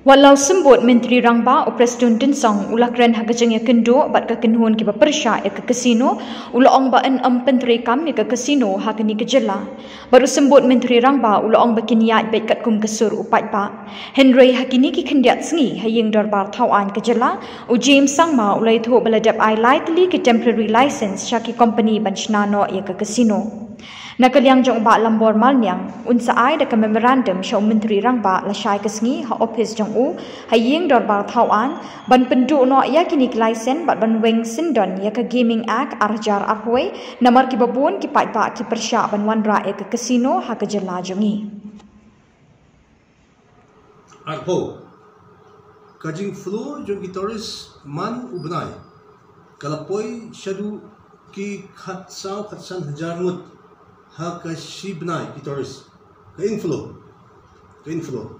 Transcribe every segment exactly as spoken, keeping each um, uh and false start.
Wat la u Symbud Myntri Rangbah u Prestone Tynsong u la kren ha ka jingïakynduh bad ka kynhun kiba pyrshah ïa ka casino, u la ong ba yn ym pyntreikam ïa ka casino ha kane ka jylla. Bad u Symbud Myntri Rangbah u la ong ba kin ïaid beit katkum ka sur u paidbah. Hynrei ha kine ki khyndiat sngi ha ïing dorbar thaw aiñ ka jylla, u James Sangma u la ïathuh ba la dep ai lai tylli ki temporary license sha ki company ban shna noh ïa ka casino. Na ka liang jong u Bah Lambor Malniang, un sa ai da ka memorandum sha u Myntri Rangbah lashai ka sngi ha ophis jong u ha ïing dorbar thaw aiñ ban pynduh noh ïa kine ki license bad ban weng syndon ïa ka Gaming Act ar hajar arphew, namar kiba bun ki paidbah ki pyrshah ban wanrah ïa ka casino ha ka jylla jong ngi. Arphew. Ka jingflow jong ki tourist man u bnai ka la poi shaduh ki khatsaw khatsan hajar ngut ha ka shi bnai ki tourist. Ka inflow. Ka inflow.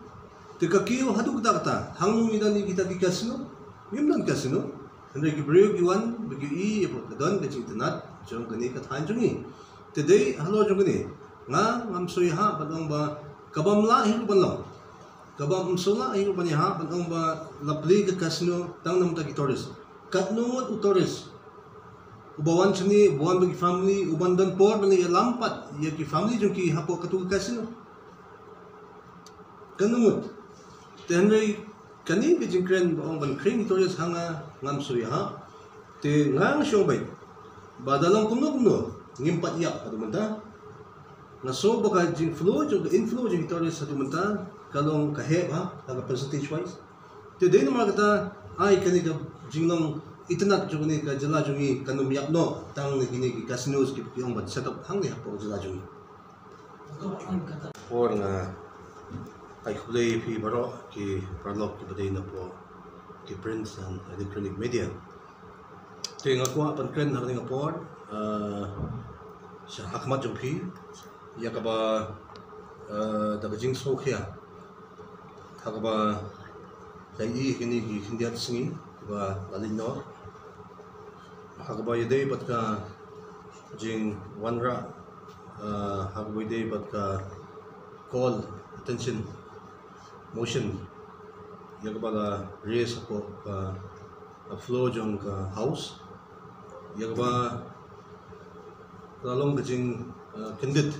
Te ka kiew haduh katta katta, hangne ngi don ïa kita ki casino, ngim don casino. Hynrei ki briew ki wan ba ki ïohi ïa ka don ka jingitynnad jong kane ka thaiñ jong ngi. Te dei halor jong kane nga ngam soi ha ban ong ba ka bym lah hi ruh ban long. Ka bym soi lah hi ruh ban ïa ha ban ong ba la plie ka casino tang na bynta ki tourist. Katno ngut u tourist uba wan shane, uba wan bad ki family, uban don por ban ïalam pat ïa ki family jong ki hapoh katu ka casino? Katno ngut? Te hynrei kane ka jingkren ba ong ban khring ki tourist ha nga ngam soi ha. Te nga nga shu ong beit ba da long kumno kumno ngim pat ïap haduh mynta. Nga sngew ba ka jingflow jong ka inflow jong ki tourist haduh mynta ka long ka heh bha ha ka percentage wise. Te dei namar kata ai kane ka jinglong itynnad jong kane ka jylla jong ngi kan ym ïap noh tang na kine ki casinos kiba ki ong ban set up hangne hapoh jylla jong ngi. Por nga ai khublei ïa phi baroh ki paralok kiba dei napoh ki print and electronic media. Te nga kwah ban kren ha kane ka por, ah, sha ha khmat jong phi ïa kaba, ah, da ka jingsngewkhia ha kaba la ïohi kine ki khyndiat sngi kiba la leit noh, ha kaba ïadei bad ka jingwanrah, ah, ha kaba ïadei bad ka call attention motion ïa kaba la raise hapoh ka, ka floor jong ka house, ïa kaba la long ka jing, ah, kyndit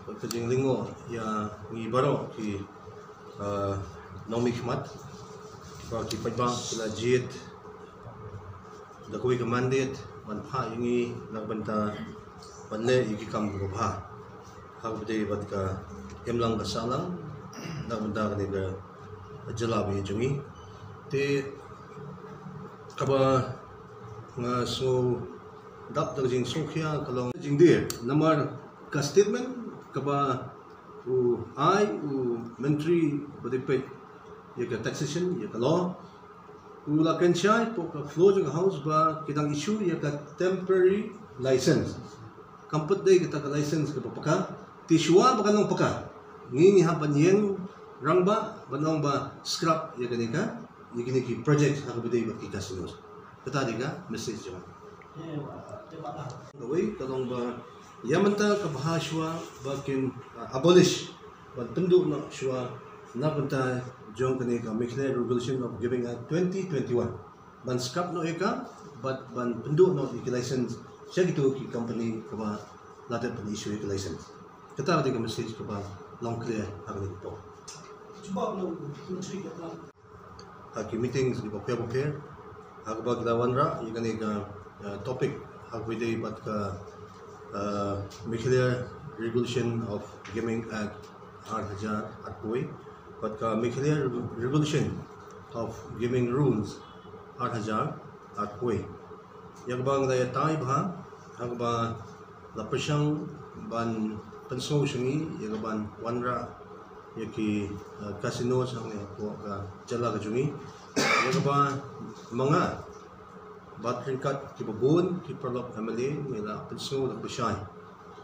bad ka jinglyngngoh ïa ngi baroh ki, ah, nongmihkhmat ba ki paidbah ki la jied da kawei ka mandate ban phah ïa ngi na ka bynta ban leh ïa ki kam kiba bha ha kaba ïadei bad ka imlang ka sahlang na ka bynta kane ka jylla ba ïeit jong ngi. Te kaba nga sngew dap da ka jingsngewkhia ka long jingdir namar ka statement kaba u ai u Myntri ba dei peit ïa ka taxation, ïa ka law, u la kren shai hapoh ka floor jong ka house ba ki dang issue ïa ka temporary license. Kam pat dei kata ka license kaba paka. Te shuwa ba kan long paka, ngi ngi hap ban ïeng rangbah ban ong ba scrap ïa kane ka, ïa kine ki project ha kaba dei bad ki casinos. Kata dei ka message jong nga. Kawei ka long ba ïa mynta ka bha shuwa ba kin, ah, abolish, ban pynduh noh shuwa na ka bynta jong kane ka Meghalaya Regulation of Gaming Act twenty twenty-one. Ban scrap noh ïa ka bad ban pynduh noh ïa ki license sha kito ki company kaba la dep ban issue ïa ki license. Kata ka dei ka message kaba long clear ha kane ka por. Jubab na u Myntri ka plan. Ha ki meetings kiba pher ba pher ha kaba ki la wanrah ïa kane ka, uh, topic ha kaba ïadei bad ka, uh, Meghalaya Regulation of Gaming Act ar hajar arphew wei bad ka Meghalaya Regu-, Regulation of Gaming Rules ar hajar arphew wei. Ïa kaba nga la ïatai bha ha kaba la pyrshang ban pynsngew sha ngi ïa kaban wanrah ïa ki, uh, casinos hangne hapoh ka jylla ka jong ngi. Ïa kaba ma nga bad ryngkat kiba bun ki paralok M L A ngi la pynsngew da kaba shai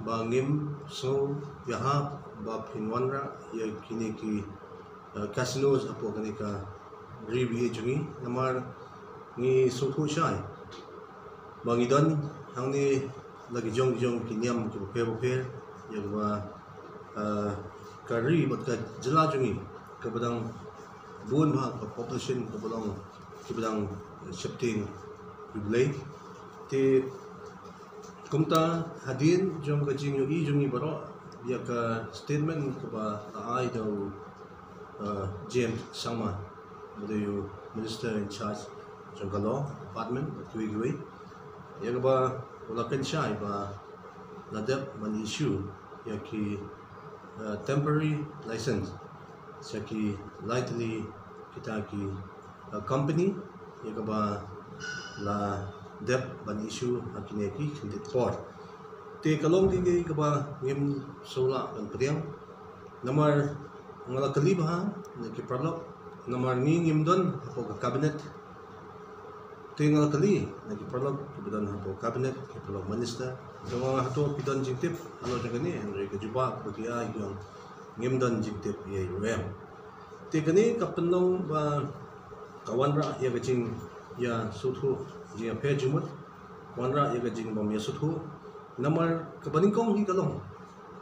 ba ngim sngew ïahap ba phin wanrah ïa kine ki, uh, casinos hapoh kane ka ri ba ïeit jong ngi namar ngi sngewthuh shai ba ngi don hangne la ki jong ki jong ki niam kiba pher ba pher ïa kaba, uh, ka ri bad ka jylla jong ngi kaba dang bun bha ka population kaba long kiba dang sheptieng ïa U Blei. Te kumta hadien jong ka jingïohi jong ngi baroh ïa ka statement kaba la ai da u, uh, James Sangma, ba dei u Minister in charge jong ka Law Department, bad kiwei kiwei, ïa kaba u la kren shai ba la dep ban issue ïa ki, uh, temporary license sha ki lai tylli kita ki, uh, company ïa kaba la dep ban issue ha kine ki khyndiat por. Te ka long kaei kaei kaba ngim sngewlah ban pdiang. Namar nga la kylli bha na ki paralok, namar ngi ngim don hapoh ka cabinet. Te nga la kylli na ki paralok kiba don hapoh cabinet, ki paralok minister. Te nga ong hato ki don jingtip halor jong kane, hynrei ka jubab ba ki ai ki ong ngim don jingtip ïa u em. Te kane ka pynlong ba ka wanrah ïa ka jingïasngewthuh, jingïapher jingmut, wanrah ïa ka jingbym ïasngewthuh. Namar kaba nyngkong hi ka long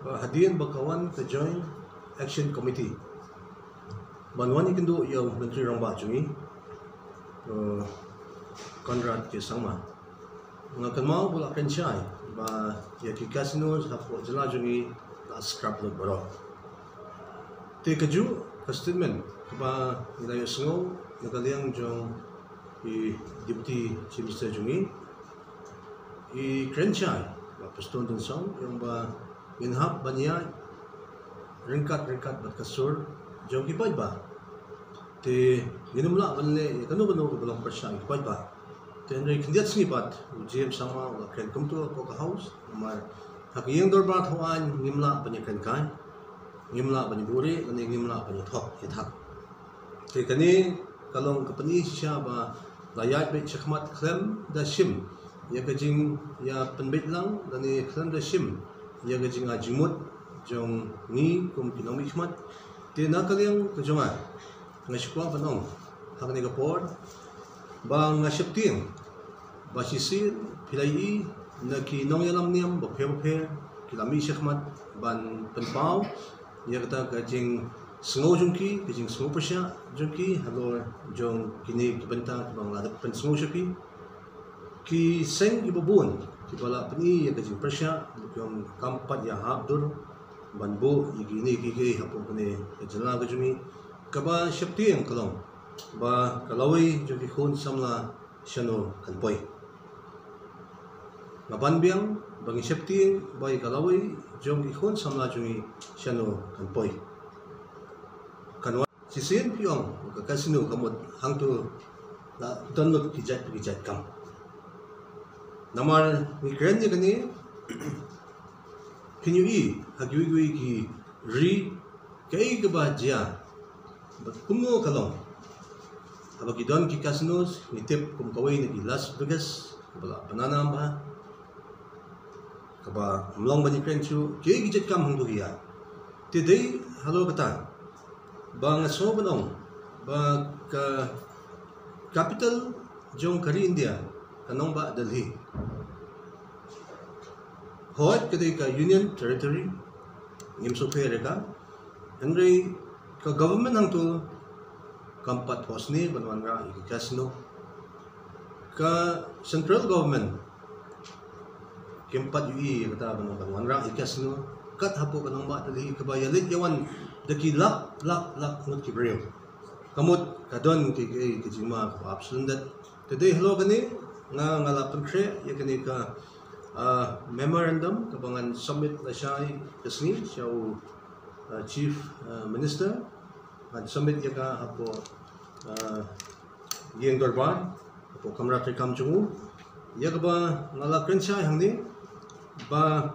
ba hadien ba ka wan ka Joint Action Committee ban wan ïakynduh ïa u Myntri Rangbah jong ngi, uh, Conrad K Sangma, nga kynmaw ba u la kren shai ba ïa ki casinos hapoh jylla jong ngi la scrap lut baroh. Te kajuh ka statement kaba ngi la ïohsngew na ka liang jong i Deputy Chief Minister jong ngi, i kren shai, Bah Prestone Tynsong, ïa ong ba ngin hap ban ïaid ryngkat ryngkat bad ka sur jong ki paidbah. Te ngin ym lah ban leh ïa kano kano kaba long pyrshah ïa ki paidbah. Te hynrei khyndiat sngi pat u James Sangma u la kren kumta hapoh ka House, namar ha ka ïing dorbar thawaiñ ngim lah ban ïakren kai, ngim lah ban ïabuhrieh lane ngim lah ban ïathok ïathak. Te kane ka long ka pyni shisha ba la ïaid beit shakhmat khlem da shim ïa ka jingïapynbeit lang lane khlem da shim ïa ka jingai jingmut jong ngi kum ki nongmihkhmat. Te na ka liang ka jong nga, nga shu kwah ban ong ha kane ka por ba nga sheptieng ba shisien phi la ïohi na ki nongïalam niam bapher bapher ki la mih shakhmat ban pynpaw ïa kata ka jingsngew jong ki, ka jingsngew pyrshah jong ki halor jong kine ki bynta kiba nga la dep pynsngew sha phi. Ki seng kiba bun kiba la pyni ïa ka jingpyrshah, ki ong kam pat ïahap dur ban buh ïa kine kiei kiei hapoh kane ka jylla ka jong ngi. Kaba sheptieng ka long ba ka lawei jong ki khun samla shano kan poi. Nga ban biang ba ngi sheptieng ba ïa ka lawei jong ki khun samla jong ngi shano kan poi. Kan wan shisien phi ong ka casino ka mut hangto la don lut ki jait ki jait kam. Namar ngi kren ïa kane, phin ïohi ha kiwei kiwei ki ri kaei kaba jia bad kumno ka long. Haba ki don ki casinos ngi tip kum kawei na ki Las Vegas kaba la pynanam bha, kaba ym long ban ïakren shuh, kiei ki jait kam hangto ki ïaid. Te dei halor kata ba nga sngew ban ong ba ka capital jong ka ri India ka nongbah Delhi. Hooid ka dei ka Union Territory, ngim sngewpher ïa ka, hynrei ka government hangto kam pat phohsniew ban wanrah ïa ki casino. Ka central government kim pat ïohi ïa kata ban, ban wanrah ïa ki casino kat hapoh ka nongbah Delhi kaba ïaleit ïawan da ki lak lak lak ngut ki briew. Ka mut ka don kiei kiei ki jingma kaba ap shlyndet. Te dei halor kane nga, nga la pynkhreh ïa kane ka, ah, memorandum kaba ngan submit lashai ka sngi sha u, ah, Chief, ah, Minister. Ngan submit ïa ka hapoh, ah, ïing dorbar, hapoh kamra treikam jong u. Ïa kaba nga la kren shai hangne ba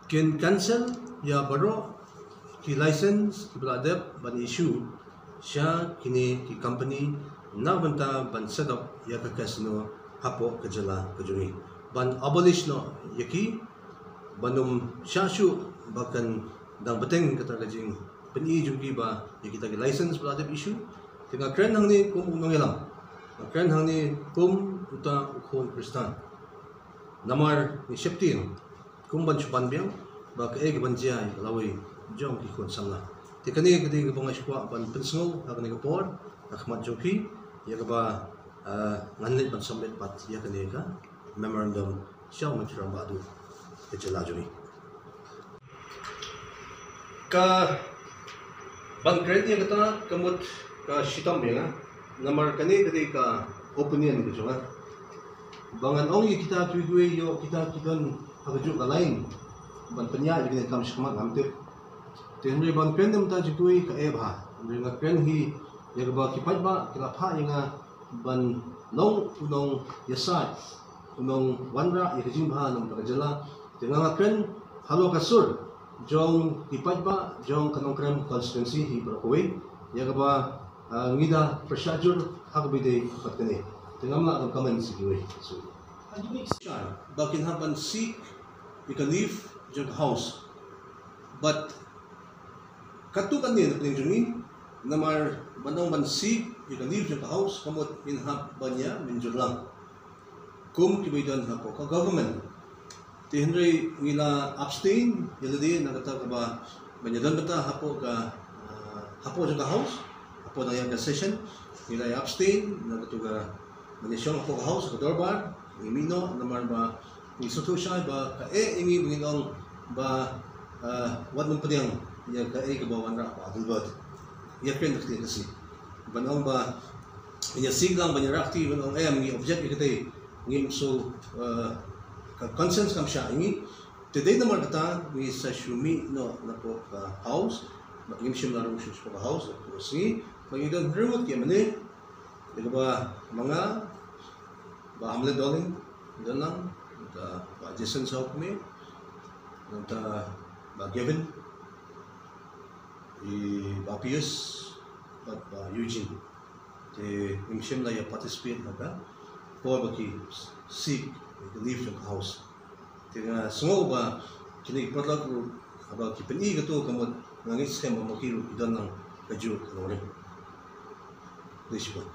kin cancel ïa baroh ki license kiba la dep ban issue sha kine ki company na ka bynta ban set up ïa ka casino hapoh ka jylla ka jong ngi, ban abolish noh ïa ki, ban ym shah shuh ba kan dang bteng kata ka jingpyni jong ki ba ïa kita ki license ba la dep issue. Te nga kren hangne kum u nongïalam, nga kren hangne kum uta u khun Khristan. Namar ngi sheptieng kum ban shu ban biang ba kaei kaban jia ïa ka lawei jong ki khun samla. Te kane ka dei kaba nga sngewkwah ban pynsngew ha kane ka por ha khmat jong phi, ïa kaba, ah, ngan leit ban submit pat ïa kane ka memorandum sha u Myntri Rangbah duh ka jylla jong ngi. Ka ban kren ïa kata ka mut ka shitom ïa nga. Namar kane ka dei ka opinion ka jong nga. Ba ngan ong ïa kita kiwei kiwei ïoh kita ki don ha kajuh ka line ban pynïaid ïa kane ka kam shakhmat ngam tip. Te hynrei ban kren na bynta jong kiwei ka eh bha. Hynrei nga kren hi ïa kaba ki paidbah ki la phah ïa nga ban long u nongïasaid, u nongwanrah ïa ka jingbha na bynta ka jylla. Te nga nga kren halor ka sur jong ki paidbah jong ka Nongkrem constituency hi baroh kawei, ïa kaba, ah, ngi da pyrshah jur ha kaba ïadei bad kane. Te ngam lah ban comment sha kiwei. So, ba kin hap ban seek ïa ka leave jong ka House. Bad katto katne na pdeng jong ngi, namar ban ong ban seek ïa ka leave jong ka House ka mut ngin hap ban ïa mynjur lang kum kiba ïadon hapoh ka government. Te hynrei ngi la abstain ïa lade na kata kaba ban ïadon bynta hapoh ka, ah, hapoh jong ka House, hapoh dang ïaid ka session ngi la abstain na kata ka ban ïashong hapoh ka House ka dorbar. Ngi mih noh namar ba ngi sngewthuh shai ba ka eh ïa ngi ba ngin ong ba, ah, wat nym pdiang ïa kaei kaba wanrah Bah Adelbert. Ïa kren da ka ktien Khasi ban ong ba ngin ïa seek lang ban ïa rah kti ban ong em ngi object ïa katei, ngim shu, ah, ka consensus kam shah ïa ngi. Te dei namar kata ngi sa shu mih noh napoh ka House. Bad ngim shym la rung shuh shapoh ka House napoh ka sngi. Bad ngi don hynriew ngut ki MLA, ïa kaba ma nga, Bah Hamlet Dohling, don lang, nangta Bah Jason Sawkmie, nangta Bah Gavin, i Bah Pius bad Bah Eugene. Te ngim shym la ïa participate ha ka por ba ki seek ka leave jong ka House. Te nga sngew ba kine ki paralok ruh haba ki pyni kato ka mut nga ngeit skhem ba ma ki ruh ki don lang kajuh ka nongrim. Khublei shibun.